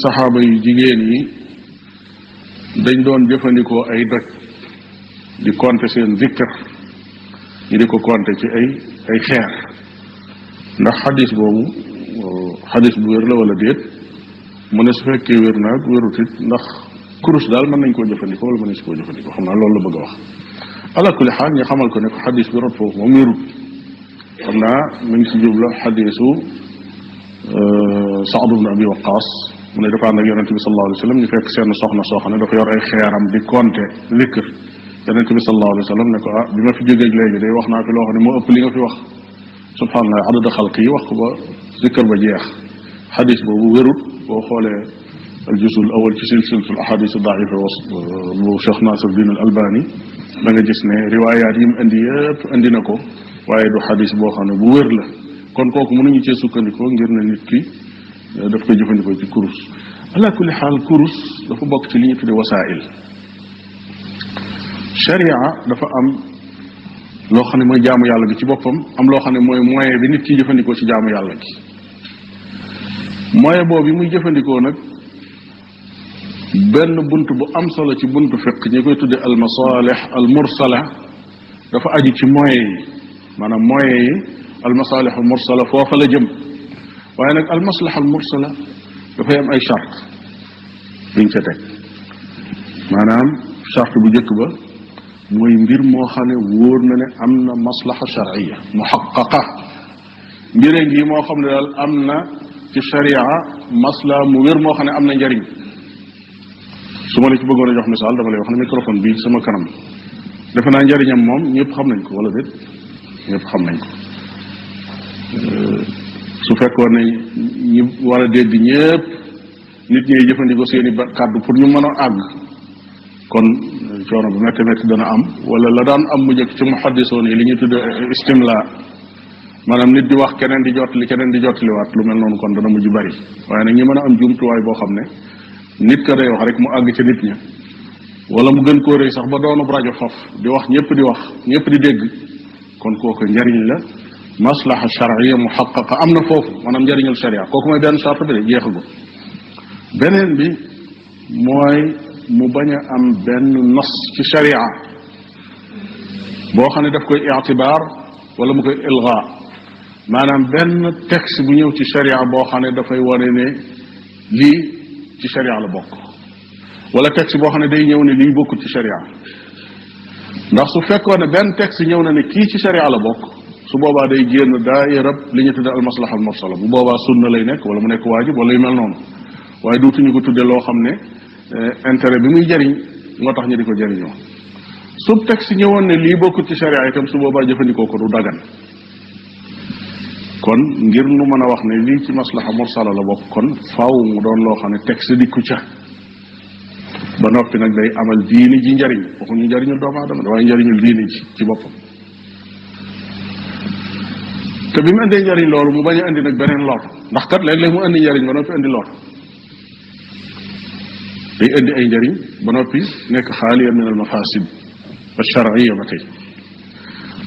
saxaaba yu jigéen yi dañ doon jëfandikoo ay doj di compter seen zikkar ñu di ko compter ci ay xeer ndax xadis boobu xadis bu wér la wala déet mu ne su fekkee wér naag wérut it ndax kurus daal mën nañ koo jëfandikoo wala mën nañ si koo jëfandikoo xam naa loolu la bëgg a wax ala kulli xaal ñu xamal ko ne ko xadis bi rot foofu moom wérut xam naa mi ngi si jubla xadisu Saad ibn Abi Waqaas mu ne dafa ànd ak yonente bi sallallahu alayhi wa sallam ñu fekk seen soxna soo xam ne dafa yor ay xeeram di compter zikr yonente bi sallallahu alayhi wa sallam ne ko bi ma fi jógee léegi day wax naa fi loo xam ne moo ëpp li nga fi wax subhanallah adada xalq yi wax ko ba zikr ba jeex xadis boobu wérut boo xoolee al jusul awal ci silsilatul ahadis daifa bu Cheikh Nasiruddin al Albani da nga gis ne riwaayaat yi mu indi yëpp indi na ko waaye du xadis boo xam ne bu wér la kon kooku mënuñu cee sukkandikoo ngir ne nit ki daf koy jëfandikoo ci kurus ala kulli xaal kurus dafa bokk ci li ñu tuddee wasaa'il sharia dafa am loo xam ne mooy jaamu yàlla gi ci boppam am loo xam ne mooy moyen bi nit ki jëfandikoo ci jaamu yàlla gi moyen boobu muy jëfandikoo nag benn bunt bu am solo ci buntu fiq ñi koy tuddee al masalih al mursala dafa aju ci moyen yi maanaam moyen yi al masalih al mursala foofa la jëm waaye nag al maslaha al mursala dafay am ay charte biñ ca teg maanaam charte bu njëkk ba mooy mbir moo xam ne wóor na ne am na maslaha shar'iyya muhaqqaqa mbire ngi moo xam ne daal am na ci sharia masla mu wér moo xam ne am na njariñ su ma la ci bëggoon a jox misaal dama lay wax ne microphone bii sama kanam defe naa njariñam moom ñëpp xam nañ ko wala déet ñëpp xam nañ ko su fekkoon ne ñi war a dégg ñëpp nit ñi jëfandikoo seen i kàddu pour ñu mën a àgg kon coono bu métti métti dana am wala la daan am mu njëkk ci muhaddisoon yi li ñuy tudde istimla maanaam nit di wax keneen di jottali keneen di jottaliwaat lu mel noonu kon dana mujj bari waaye nag ñi mën a am jumtuwaay boo xam ne nit ka day wax rek mu àgg ca nit ña wala mu gën koo rëy sax ba doonub rajo faf di wax ñëpp di dégg kon kooku njariñ la maslaha shar'iyya muhaqqaqa am na foofu maanaam njariñul sharia kooku mooy benn charte bi de jeexagul beneen bi mooy mu bañ a am benn nas ci sharia boo xam ne daf koy i'tibaar wala mu koy ilga maanaam benn texte bu ñëw ci sharia boo xam ne dafay wane ne lii ci sharia la bokk wala texte boo xam ne day ñëw ne lii bokkut ci sharia ndax su fekkoon ne benn texte ñëw na ne kii ci sharia la bokk su boobaa day génn daayirab li ñu tudde al maslaha al mursala bu boobaa sunna lay nekk wala mu nekk waajib wala yu mel noonu waaye duutuñu ko tudde loo xam ne intérêt bi muy jariñ moo tax ñu di ko jariñoo su texte ñëwoon ne lii bokkut ci sharia itam su boobaa jëfandikoo ko du dagan kon ngir nu mën a wax ne lii ci maslaha mursala la bokk kon faaw mu doon loo xam ne texte dikku ca ba noppi nag day amal diini ji njariñ waxuñu njariñul doomu aadama waaye njariñul diini ji ci boppam te bi mu indee njariñ loolu mu bañ a indi nag beneen lor ndax kat léeg-léeg mu indi njariñ ba noppi indi lor day indi ay njariñ ba noppi nekk xaaliyan min al mafasid ash-shar'iyya ba tey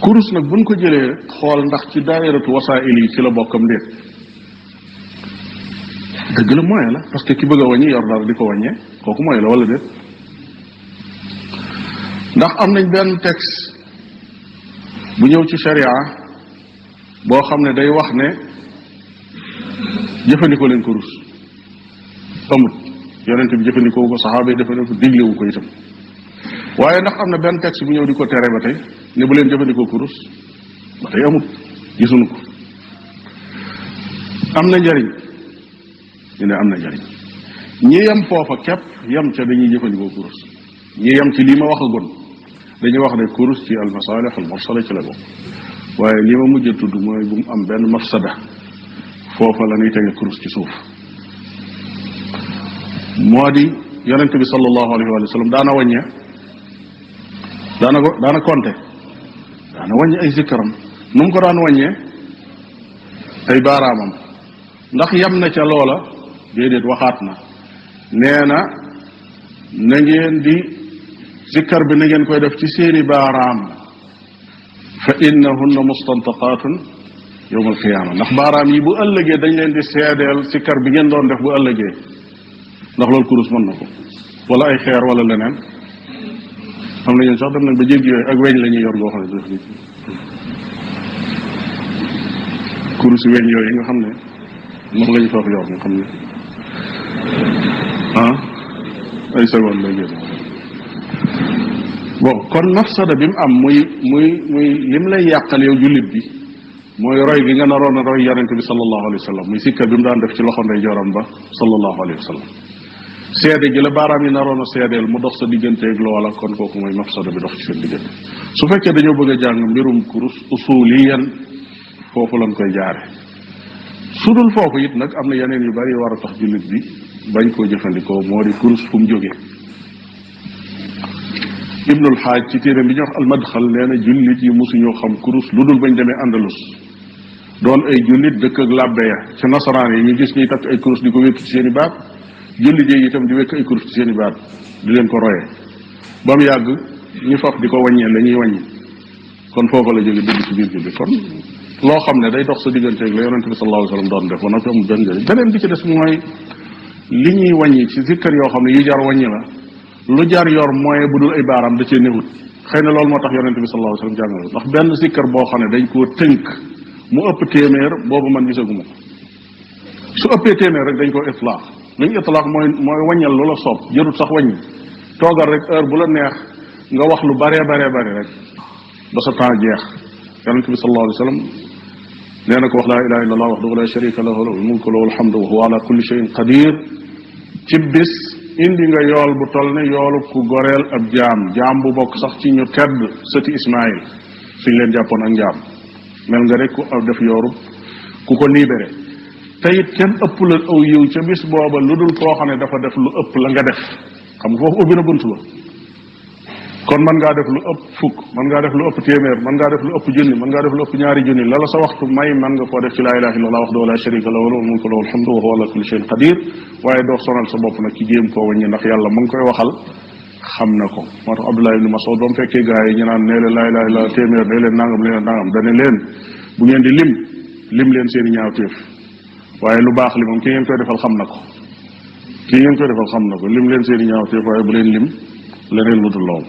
kurus nag buñ ko jëlee xool ndax ci daayiratu wasaa'il yi ci la bokkam déet dëgg la moyen la parce que ki bëgg a wàññi yor dara di ko wàññee kooku moyen la wala déet ndax am nañ benn texte bu ñëw ci sharia boo xam ne day wax ne jëfandikoo leen kurus amut yonent bi jëfandikoo ko saxaaba yi jëfandikoo ko diglewu ko itam waaye ndax am na benn texte bu ñëw di ko tere ba tey ne bu leen jëfandikoo kurus ba tey amut gisuñu ko am na njariñ ñu ne am na njariñ ñi yem foofa képp yem ca dañuy jëfandikoo kurus ñi yem ci lii ma wax a gon dañuy wax ne kurus ci al masalih al mursala ci la bokk waaye li ma mujj a tudd mooy bu mu am benn mafsada foofa la ñuy tege kurus ci suuf moo di yonent bi sallallahu alayhi wa sallam daana wàññe daana compter daana wàññe ay zikkaram nu mu ko daan wàññee ay baaraamam ndax yem na ca loola déedéet waxaat na nee na na ngeen di zikkar bi na ngeen koy def ci seeni baaraam fa innahunna mustantaqatun yawm alqiyama ndax baaraam yi bu ëllëgee dañ leen di seedeel zikkar bi ngeen doon def bu ëllëgee ndax loolu kurus mën na ko wala ay xeer wala leneen am na ñun sax dem nañ ba jéggi yooyu ak weñ la ñuy yor ngoo xam ne def ni kurus weñ yooyu nga xam ne moom la ñu foofu yor nga xam ne ay seconde lay génn bon kon mafsada bi mu am muy lim lay yàqal yow jullit bi mooy roy gi nga naroon a roy yonente bi sallallahu alayhi wa sallam muy sikkar bi mu daan def ci loxo ndey joram ba sallallahu alayhi wa sallam seede gi la baaraam yi naroon a seedeel mu dox sa digganteeg loola kon kooku mooy mafsada bi dox ci seen diggante su fekkee dañoo bëgg a jàng mbirum kurus usuliyan foofu lañ koy jaare su dul foofu it nag am na yeneen yu bari war a tax jullit bi bañ koo jëfandikoo moo di kurus fu mu jógee ibnul xaaj ci téere bi ñuy wax almadxal nee na jullit yi mosuñoo xam kurus lu dul bañ demee andalus doon ay jullit dëkk ak làbbe ya ci nasaraan yi ñu gis ñuy takk ay kurus di ko wékk ci seen i baat jullit yi itam di wékk ay kurus ci seen i baat di leen ko royee ba mu yàgg ñu faf di ko wàññee la ñuy wàññi kon foofa la jóge dugg ci biir jullit kon loo xam ne day dox sa digganteeg la yonente bi sallallahu alayhi wa sallam doon def ba noppi amul benn njëriñ beneen bi ci des mooy li ñuy wàññi ci zikkar yoo xam ne yu jar wàññi la lu jar yor moyen bu dul ay baaraam da cee néewut xëy na loolu moo tax yonente bi sallallahu alayhi wa sallam jàngale ndax benn zikkar boo xam ne dañ koo tënk mu ëpp téeméer boobu man gisaguma ko su ëppee téeméer rek dañ koo itlaax luñ itlaax mooy wàññal lu la soob jërut sax wàññi toogal rek heure bu la neex nga wax lu baree rek ba sa temps jeex yonente bi sallallahu alayhi wa sallam nee na ko wax laa ilaha illa allah wahdahu la sharika lahu lahul mulku wa lahul hamdu wa huwa ala kulli shay'in qadir ci bis indi nga yool bu toll ne yoolu ku goreel ab jaam bu bokk sax ci ñu tedd sëti Ismaïl suñ leen jàppoon ak njaam mel nga rek ku def yoorub ku ko libéré te it kenn ëpp la aw yiw ca bis booba lu dul koo xam ne dafa def lu ëpp la nga def xam nga foofu ubbi na bunt ba kon mën ngaa def lu ëpp fukk mën ngaa def lu ëpp téeméer mën ngaa def lu ëpp junni mën ngaa def lu ëpp ñaari junni la la sa waxtu may mën nga koo def ci laa ilaha illallah wahdahu la sharika lahu lahul mulku wa lahul hamdu wa huwa ala kulli shay'in qadir waaye doo sonal sa bopp nag ci jéem koo wàññi ndax yàlla mu ngi koy waxal xam na ko moo tax Abdullah ibn Mas'ud ba mu fekkee gaa yi ñu naan nee leen laa ilaha illallah téeméer nee leen nangam dane leen bu ngeen di lim leen seen i ñaawteef waaye lu baax li moom ki ngeen koy defal xam na ko lim leen seen i ñaawteef waaye bu leen lim leneen lu dul loolu